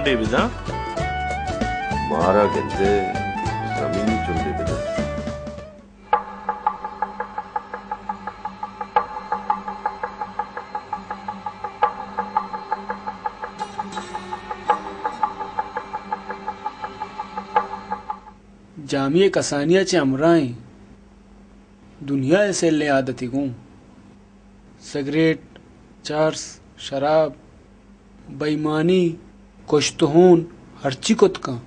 چنڈے بزاں۔ مارا گندے زمینی چنڈے بدے۔ جامی ءِ کسانی ءَ چہ ہمراہ ایں۔ دنیا ءِ سیلیں عادتے گوں۔ سگریٹ، چرس، شراب، بے ایمانی، کشت ءُ ہون، ہرچی کت کن۔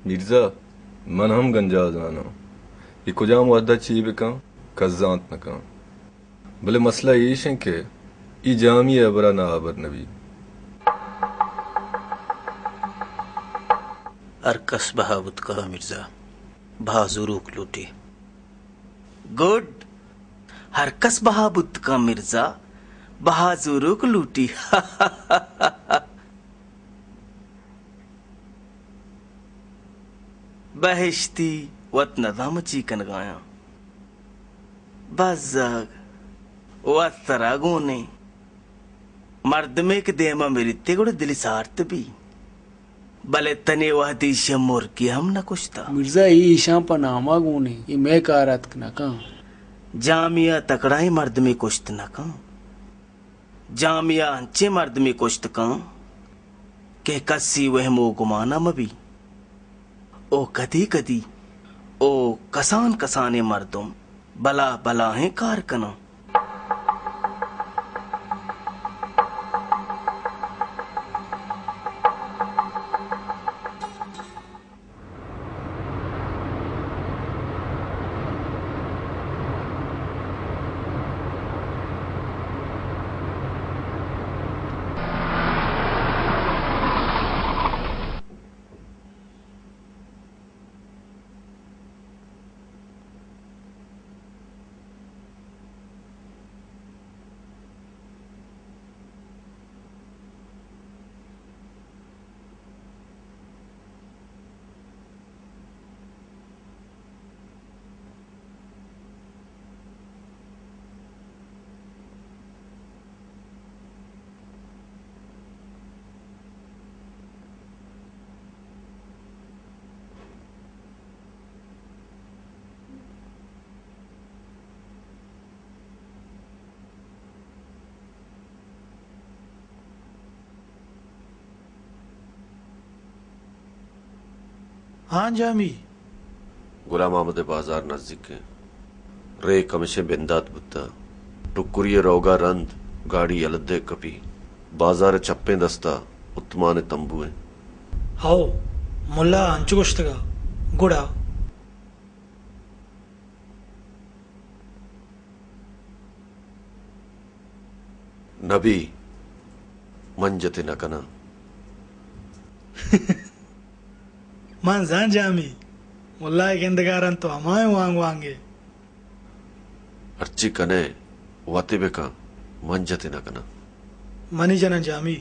میرزا، من ہم گنجا زاناں۔ اے کجام وہد ءَ چے بکن، کس زانت نہ کن۔ بلے مسئلہ ایش انت کہ اے جامی ءِ ہبر ءَ ناہبر نہ بیت۔ ہر کس بہا بوت کن مرزا، بہا زوروک لوٹی۔ گڈ۔ ہر کس بہا بوت کن مرزا، بہا زوروک لوٹی۔ بہشتی وت نزانم چی کنگایاں۔ بزگ وت سرا گون ایں۔ مردمے کہ دیما مریت گڑا دلی سارت بی۔ بلے تنے وہدی ایشی ءَ مرگے ہم نہ کشتا۔ مرزا، اے ایشاں پہ ناما گون ایں، اے مئے کار اتک نہ کن۔ جامی ءَ تکڑائیں مردمے کشت نہ کن۔ جامی ءَ انچیں مردمے کشت کن کہ کسی وہم ءُ گمان ءَ مہ بی۔ او کدی کدی او کسان کسانیں مردم بلا بلاہیں کار کناں۔ ہاں جامی۔ غلام احمد ءِ بازار نزیک انت۔ ریک ہمیشیں بندات بوتہ۔ ٹکری ءِ روگ ءَ رند گاڑی یلہ دئیگ کپی۔ بازار ءِ چپیں دست ءَ عثمان ءِ تمبو انت۔ ہئو، ملا انچو گوشتگ ءَ۔ گڑا نبی، من جت ءَ نہ کناں۔ من زان جامی، ملا ءِ گندگ ءَ رند تو ہمائیں وانگ وانگ ئے۔ ہرچی کن ئے وت ءَ بکن، من جت ءَ نہ کناں۔ منی جناں جامی،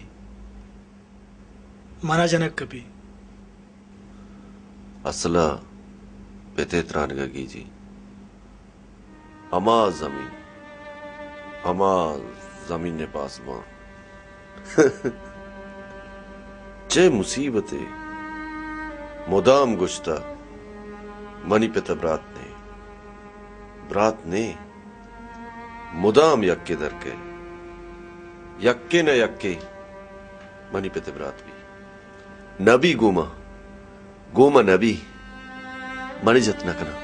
منا جنگ کپی۔ اسل ءَ پت ءِ ترانگ ءَ گیجی۔ ہما زمین، ہما زمین ءِ پاسبان۔ چے مصیبتے! مدام گوشتہ، منی پت ءَ برات نے، برات نے، مدام یکے در کئے، یکے نہ یکے منی پت ءِ برات بی۔ نبی گوما، گوما نبی، منی جت نہ کناں۔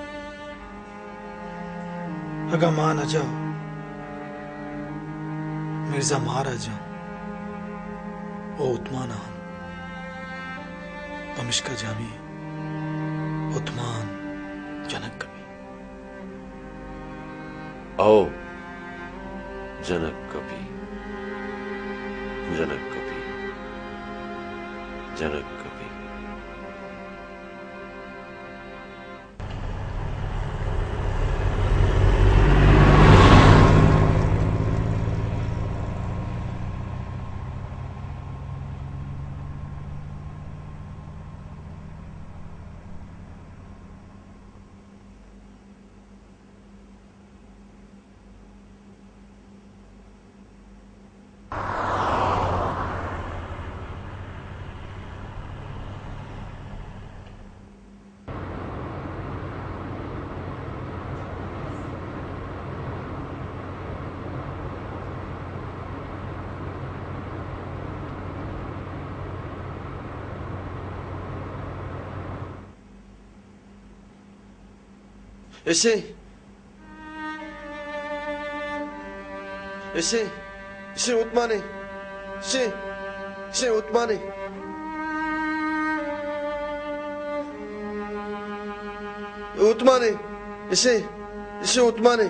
اگاں ما نہ جاں، مرزا مارا جاں، او عثمان ءَ ہم۔ پمشکا جامی، عثمان جنگ کپی۔ او جنگ کپی، جنگ کپی، جنگ کپی۔ اشیں، اشیں، اشیں عثمانے، اشیں، اشیں عثمانے، عثمانے، اشیں، اشیں عثمانے،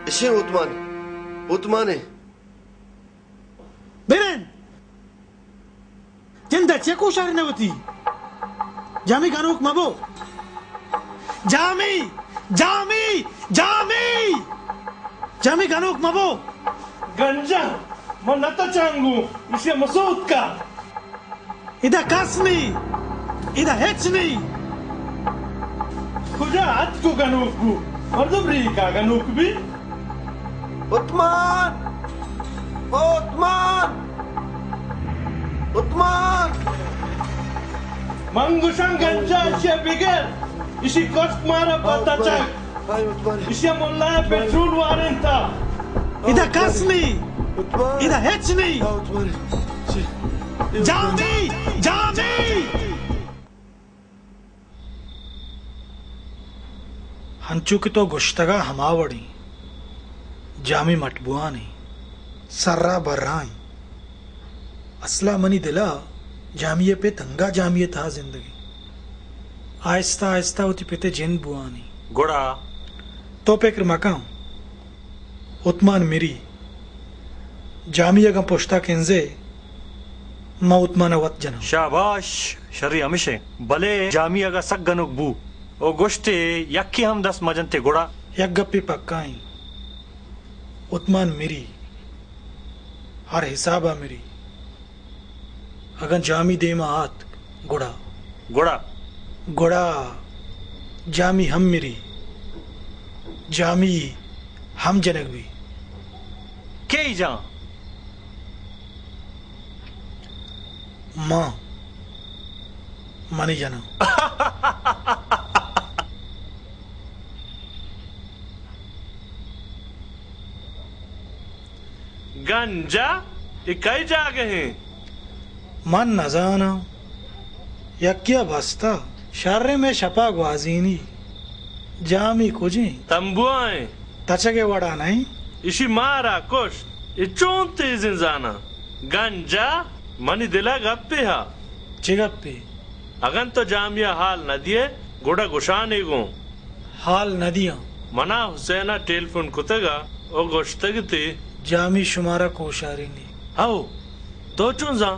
اشیں عثمانے، عثمانے۔ برین! جند ءَ چے کوشارین ئے وتی؟ جامی گنوک مبو۔ جامی! جامی! جامی! جامی گنوک مبو۔ گنجا، من نہ تچانگوں، ایشی ءَ مسوت کا۔ ادا کس نی، ادا ہچ نی۔ کجا اتکو گنوک بو؟ مردم ریکا گنوک بی۔ عثمان! او عثمان! عثمان! من گوشاں گنجا اشیا بگر، اشی کشک مارا پتا چک۔ اشیا ملا پٹرول وارنتا۔ ادا کس نی، ادا ہچ نی۔ جامی! جامی! ہنچو کہ تو گوشتگ ءَ ہما وڑیں، جامی مٹبوان ایں، سر ءَ بر ءَ ایں۔ اسل ءَ منی دل ءَ جامی ءِ پت انگا جامی ءِ تہا زندگ ایں۔ آہستہ آہستہ وتی پت ءِ جند بوان ایں۔ گڑا؟ تو پکر مکن۔ عثمان مری۔ جامی اگاں پشتا کنزے، ما عثمان ءَ وت جناں۔ شاباش، شری ہمشیں۔ بلے جامی اگاں سک گنوک بو و گوشتے یکے ہم دست مجنتے گڑا؟ یک گپے پکا ایں۔ عثمان مری۔ ہر حساب ءَ مری۔ اگاں جامی دیما آتک، گڑا؟ گڑا؟ گڑا جامی ہم مری، جامی ہم جنگ بی۔ کئی جان؟ ما منی جناں۔ گنجا، اے کئی جاگہ ایں؟ من نزاناں۔ یکیا بستہ، شریں مئے شپا گوازینی۔ جامی کجیں؟ تمبوا ایں۔ تچگے وڑا نئیں؟ اشی مارا کشت۔ اے چون تیزیں زاناں؟ گنجا، منی دلا گپے ہا۔ چے گپے؟ اگن تو جامیا حال نہ دیئے، گڑا گشانے گوں۔ حال نہ دیاں۔ منا حسینا ٹیلیفون کتگا و گوشتگ تے۔ جامی شمارا کوشارینی۔ ہو، تو چون زان؟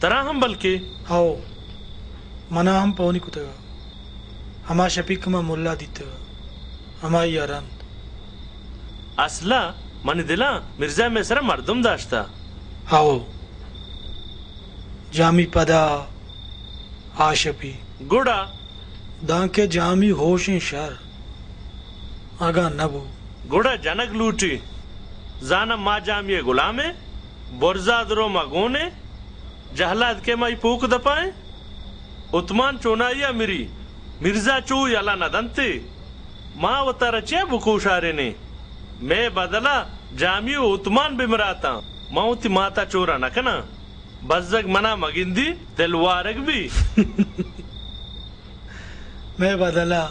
ترا ہم بلکہ؟ ہو، منا ہم پونی کتگا۔ ہما شپی کہ ما ملا دیتگا، ہمائی ءَ رند۔ اسلا منی دلا مرزا مئے سرا مردم داشتا۔ ہو، جامی پدا آ شپی۔ گڑا؟ دانکہ جامی ہوشیں شر اگاں نہ بو۔ گڑا جنگ لوٹی۔ زاناں ما جامی ءِ گلامیں، برزا درو ما گونیں، جہلاد کہ مائی پوک دپائیں۔ عثمان چونائیا مری، مرزا چو یلہ نہ دنتے۔ ما وتارا چیا بکوشارینیں؟ مئے بدلا جامی و عثمان بمراتاں۔ ما وتی ماتا چورا نہ کناں۔ بزگ منا مگندی، دل وارگ بی۔ مئے بدلا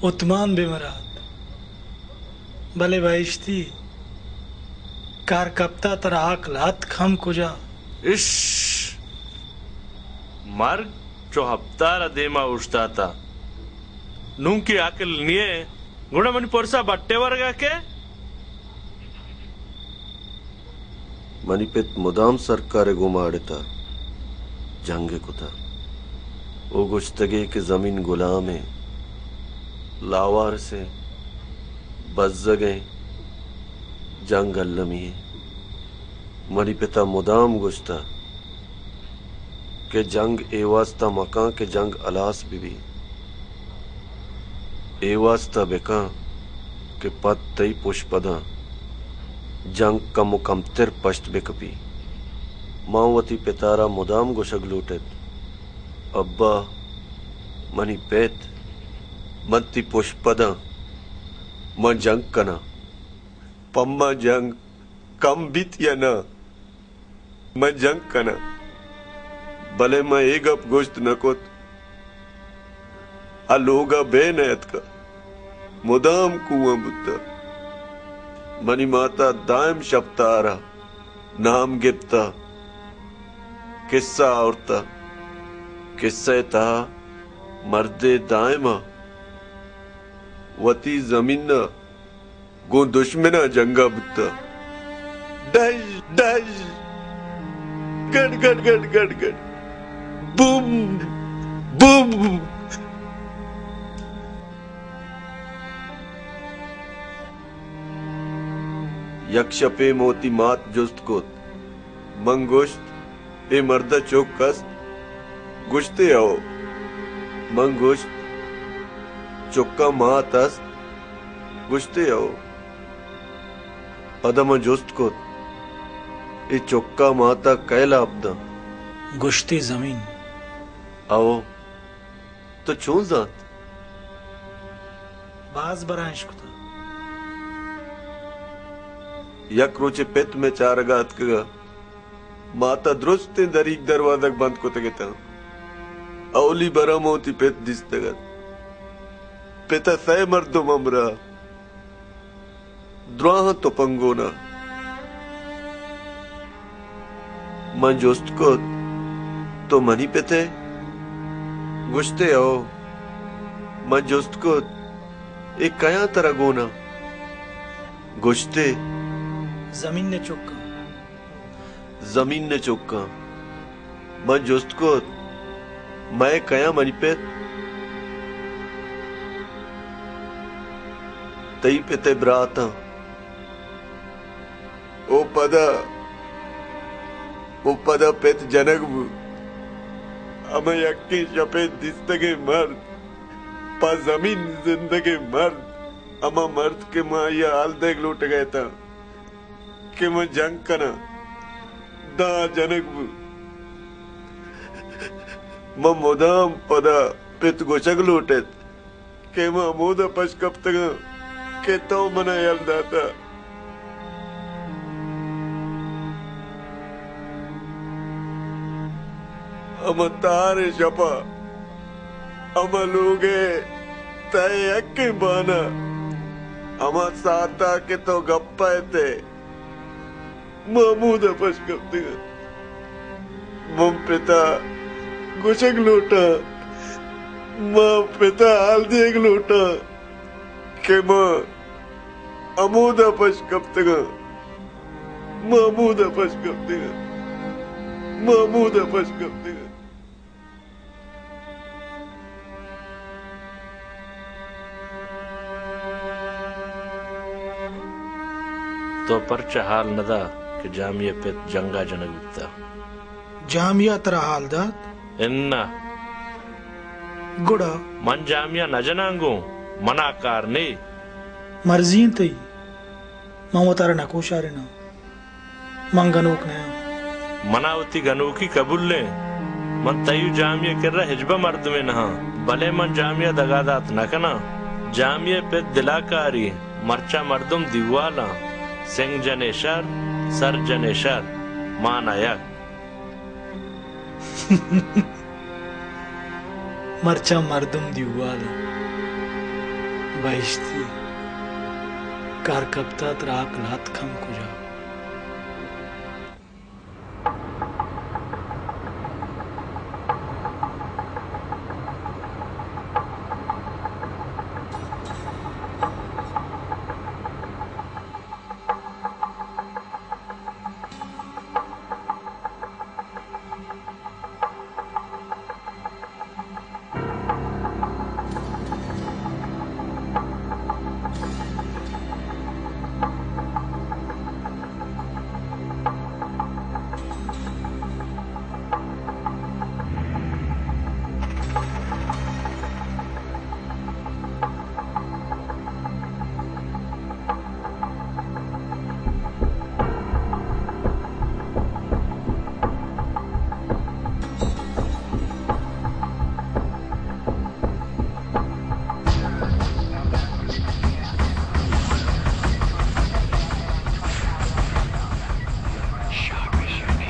عثمان بہ مرات۔ بلے بہشتی، کار کپتا ترا عقل اتک ہم کجا؟ اش! مرگ چو ہپتار ءَ دیما اوشتاتا۔ نوں کہ عقل نیے، گڑا منی پرسا بٹے ورگا کے؟ منی پت مدام سرکار ءِ گوما اڑتہ، جنگ ءَ کتہ۔ او گوشتگے کہ زمین گلام ایں، لاوارس ایں، بزگ ایں، جنگ المی ایں۔ منی پتا مدام گوشتہ کہ جنگ اے واستا مکاں کہ جنگ ہلاس بہ بی۔ اے واستا بکن کہ پد تئی پشپداں جنگ کم و کمتر پشت بکپی۔ من وتی پتارا مدام گوشگ لوٹت، ابا، منی پت، من تئی پشپداں، من جنگ کناں۔ پہ من جنگ کم بیت یا نہ، من جنگ کناں، بلے من اے گپ گوشت نہ کت۔ آ لوگ ءَ بے نیتکہ، مدام کوہاں بوتہ۔ منی مات ءَ دائم شپتار ءَ نام گپتہ، کسہ آورتہ۔ کسہ ءِ تہا مردے دائم ءَ وتی زمین ءَ گوں دشمن ءَ جنگ ءَ بوتہ۔ ڈژ، ڈژ، good, good, good, good, good, boom, boom. یک شپے من وتی مات جست کت۔ من گوشت، اے مرد ءَ چک است؟ گوشتے، ہو۔ من گوشت، چک ءَ مات است؟ گوشتے، ہو۔ پدا من جست کت، اے چک ءَ مات ءَ کئے لاپ داں؟ گوشتے، زمین۔ ہو۔ تو چون زانت؟ باز براں اشکتہ۔ یک روچے پت مئے چارگ ءَ اتکگ ءَ مات ءَ درستیں دریگ دروازگ بند کتگ اتاں۔ اولی برا من وتی پت دیستگ ات۔ پت ءَ سئے مردم ہمراہ، دراہاں تپنگ گون ءَ۔ من جست کت، تو منی پت ئے؟ گوشتے، ہو۔ من جست کت، اے کئے آں ترا گون ءَ؟ گوشتے، زمین ءِ چکاں۔ زمین ءِ چکاں۔ من جست کت، مئے کئے آں منی پت؟ تئی پت ءِ براتاں۔ او پدا، او پدا پت جنگ بوت۔ ہمے یکیں شپے دیستگیں مرد، پہ زمین زندگیں مرد، ہما مرد کہ من آئی ءَ ہال دیگ لوٹگ ءَ اتاں کہ من جنگ کناں، داں جنگ بوت۔ من مدام پدا پت گوشگ لوٹ ایت کہ من ہمودا پش کپتگاں کہ تو من ءَ یل داتہ۔ ہما تہاریں شپ ءَ، ہما لوگ ءِ تہ ءِ یکیں بان ءَ، ہما ساعت ءَ کہ تو گپ ءَ ات ئے، من ہمودا پش کپتگاں۔ من پت ءَ گوشگ لوٹاں، من پت ءَ ہال دیگ لوٹاں کہ من ہمودا پش کپتگاں، من ہمودا پش کپتگاں، من ہمودا پش کپتگاں۔ تو پرچا ہال نہ دات کہ جامی ءِ پت جنگ ءَ جنگ بوتہ؟ جامی ءَ ترا ہال دات؟ اناں۔ گڑا؟ من جامی ءَ نہ جناں گوں، من ءَ کار نے۔ مرضی انت تئی، من وتارا نہ کوشاریناں۔ من گنوک نیاں۔ منا وتی گنوکی قبول انت۔ من تئی و جامی ءِ کرا ہچبر مردمے نہ آں، بلے من جامی ءَ دگا دات نہ کناں۔ جامی ءِ پت دلاکاری، مرچاں مردم دیوال آں۔ سنگ جنے شر، سر جنے شر، مان ءَ یک۔ مرچاں مردم دیوال انت۔ بہشتی، کار کپتہ ترا عقل اتک ہم کجا؟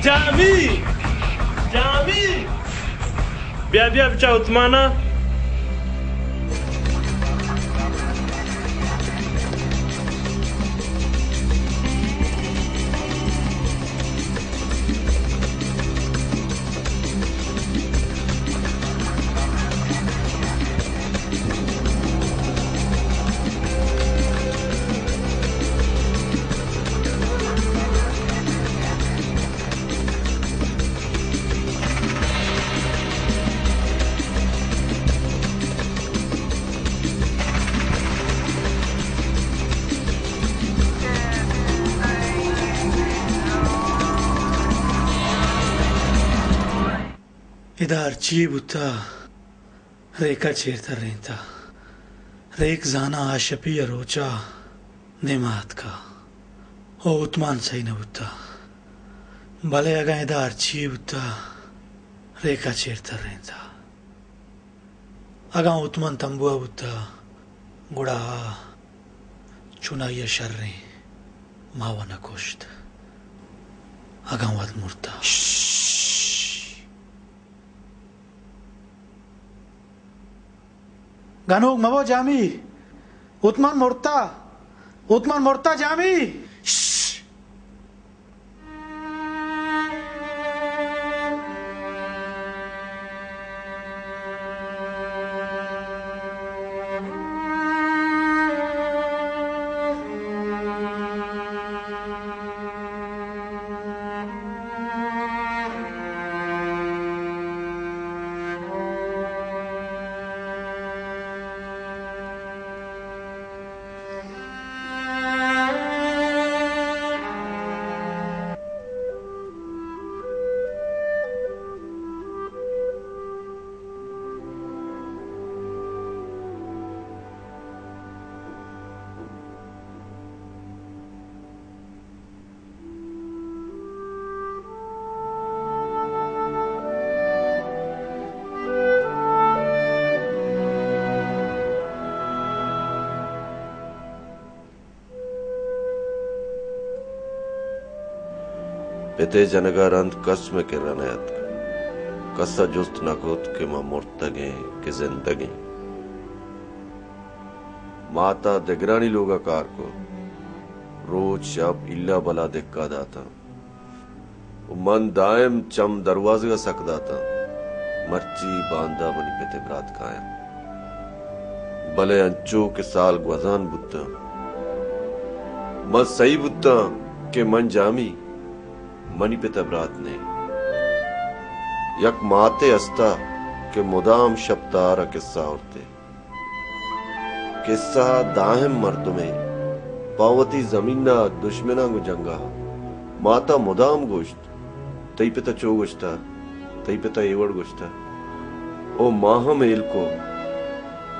جامی! جامی! بیا، بیا، بچا عثمانا۔ ادا ہرچی بوتا، ریکا چیر ترینتا۔ ریک زانا آ شپی ء روچا دیما اتکا۔ او اتمان سہی نہ بوتا۔ بلے اگاں ادا ہرچی بوتا، ریکا چیر ترینتا۔ اگاں اتمان تمبوا بوتا، گڑا آ چونائی ء شریں ماوا نہ کشت۔ اگاں وت مرتا۔ گنوک مبو جامی، اتمان مرتا، اتمان مرتا جامی۔ پت ء جنگ ء رند کس مئے کرا نیاتک۔ کس ء جست نہ کت کہ ما مرتگیں کہ زندگیں۔ مات ء دگرانی لوگ ء کار کت۔ روچ شپ الا بلا دکا داتاں۔ و من دائم چم دروازگ ء سک داتاں۔ مرچی باندا منی پت ء برات کایاں۔ بلے انچو کہ سال گوزان بوتاں، من سہی بوتاں کہ من جامی، منی پت ء برات نے۔ یک ماتے استا کہ مدام شپ تہار ء کسہ آورتے۔ کسہ ء دائم مردمے پہ وتی زمین ء دشمناں گوں جنگ ء۔ مات ء مدام گوشت، تئی پت ء چو گوشتہ، تئی پت ء اے وڑ گوشتہ۔ او ما ہم ہیل کو،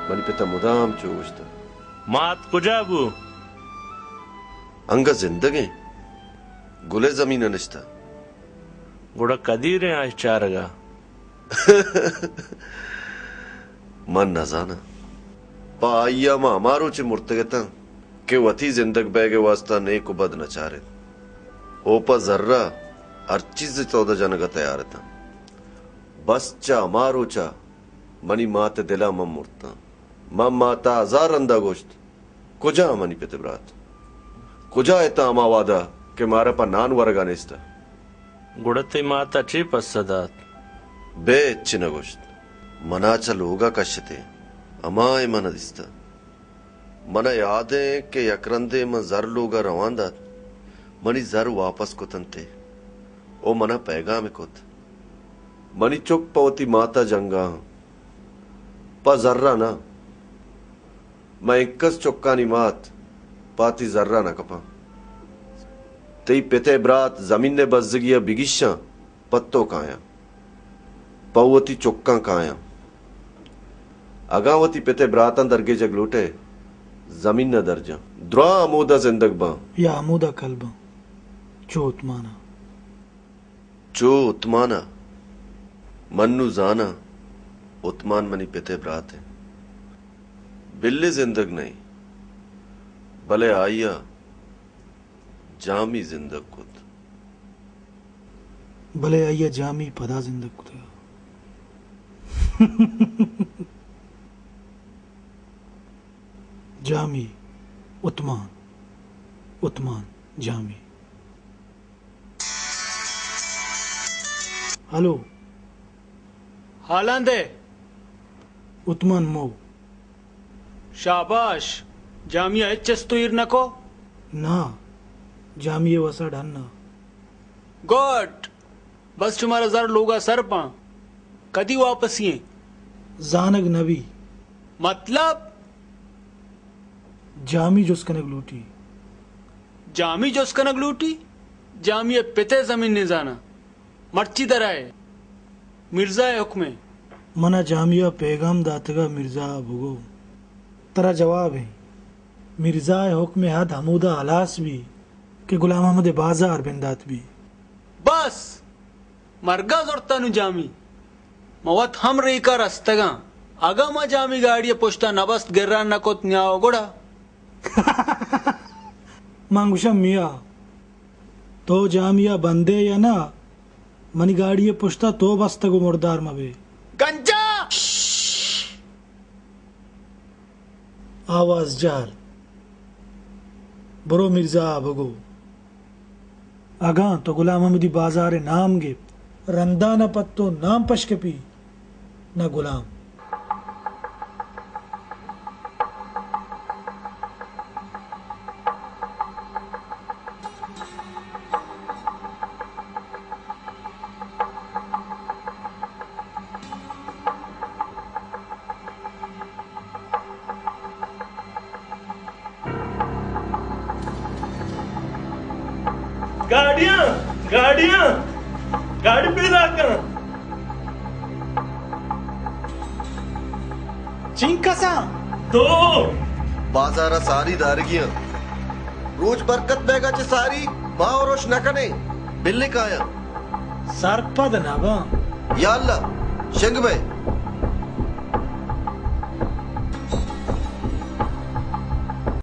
منی پت ء مدام چو گوشتہ۔ مات کجا بو؟ انگہ زندگیں، گل ء زمین ء نشتہ۔ گڑا کدی ریں آئی چارگ ء؟ من نزاناں۔ پہ آئی ء ما ہما روچ ء مرتگ اتاں کہ وتی زندگ بئیگ ء واستا نیک و بد نہ چارت۔ او پہ زر ء ہر چیز ء سودا جنگ ء تیار اتاں۔ بس چہ ہما روچ ء منی مات ء دل ء من مرتاں۔ من مات ء ہزار رند ء گوشت، کجا منی پت ء برات؟ کجا اتاں ہما وہد ء کہ مارا پہ نان ورگ ء نیست ء؟ گڑا تئی مات ء چے پسہ دات؟ بے ہچ نہ گوشت۔ منا چہ لوگ ء کشت ء ہما ء من ء دیستہ۔ من ء یاد انت کہ یک رندے من زر لوگ ء روان دات، منی زر واپس کت انت ء او من ء پیگامے کت، منی چک پہ وتی مات ء جنگ ء انت، پہ زر ء نہ۔ من انکس چکانی مات پہ وتی زر ء نہ کپاں۔ تئی پت ء برات زمین ء بزگی ء بگیشاں، پہ تو کایاں، پہ وتی چکاں کایاں۔ اگاں وتی پت ء براتاں درگیجگ لوٹ ئے، زمین ء درجاں۔ دراہ ہمودا زندگ باں۔ یا ہمودا کل باں۔ چو اتمان ء۔ چو اتمان ء۔ من نوں زاناں، اتمان منی پت ء برات انت۔ بلے زندگ نہ انت، بلے آئی ء جامی زندگ کت۔ بلے آئی ء جامی پدا زندگ کتگ۔ جامی، اتمان، اتمان، جامی۔ ہلو۔ حالاں دے۔ اتمان مو۔ شاباش۔ جامی ء ہچ چست و ایر نہ کو؟ نا، جامی ء وسا ڈن ء۔ گڈ۔ بس شمارا زر لوگا سر پاں۔ کدی واپسی ایں؟ زانگ نبی۔ مطلب؟ جامی جست کنگ لوٹی۔ جامی جست کنگ لوٹی؟ جامی ء پت ء زمین نزاناں۔ مرچی درائے۔ مرزا ءِ حکم ایں۔ من ءَ جامی ءَ پیغام داتگ ءَ مرزا ءَ بگو۔ ترا جواب ایں۔ مرزا ءِ حکم ءِ حد ہمودا ہلاس بی کہ غلام محمد ءِ بازار بندات بی۔ بس! مرگ ءَ زرت ءَ نوں جامی۔ ما وت ہم ریک ءَ رستگ آں۔ اگاں ما جامی گاڑی ءِ پشت ءَ نہ بست، گران نہ کت نیاؤ گڑا۔ من گوشاں میاں، تو جامی ءَ بندے یا نہ، منی گاڑی ءِ پشت ءَ تو بستگ ءُ مردار مہ بے۔ گنجا! آواز جہل۔ برو مرزا ءَ بگو۔ اگاں تو غلام محمدی بازار ءِ نام گپت، رندا نہ پہ تو نام پش کپی، نہ غلام۔ گاڑیاں، گاڑیاں، گاڑی پیداک کن۔ چینکساں؟ تو بازار ءَ ساری دارگی آں۔ روچ برکت بیگ ءَ چہ ساری ما وروش نہ کنیں۔ بلے کایاں۔ سرپد نہ باں۔ یا اللہ، شنگ بئے۔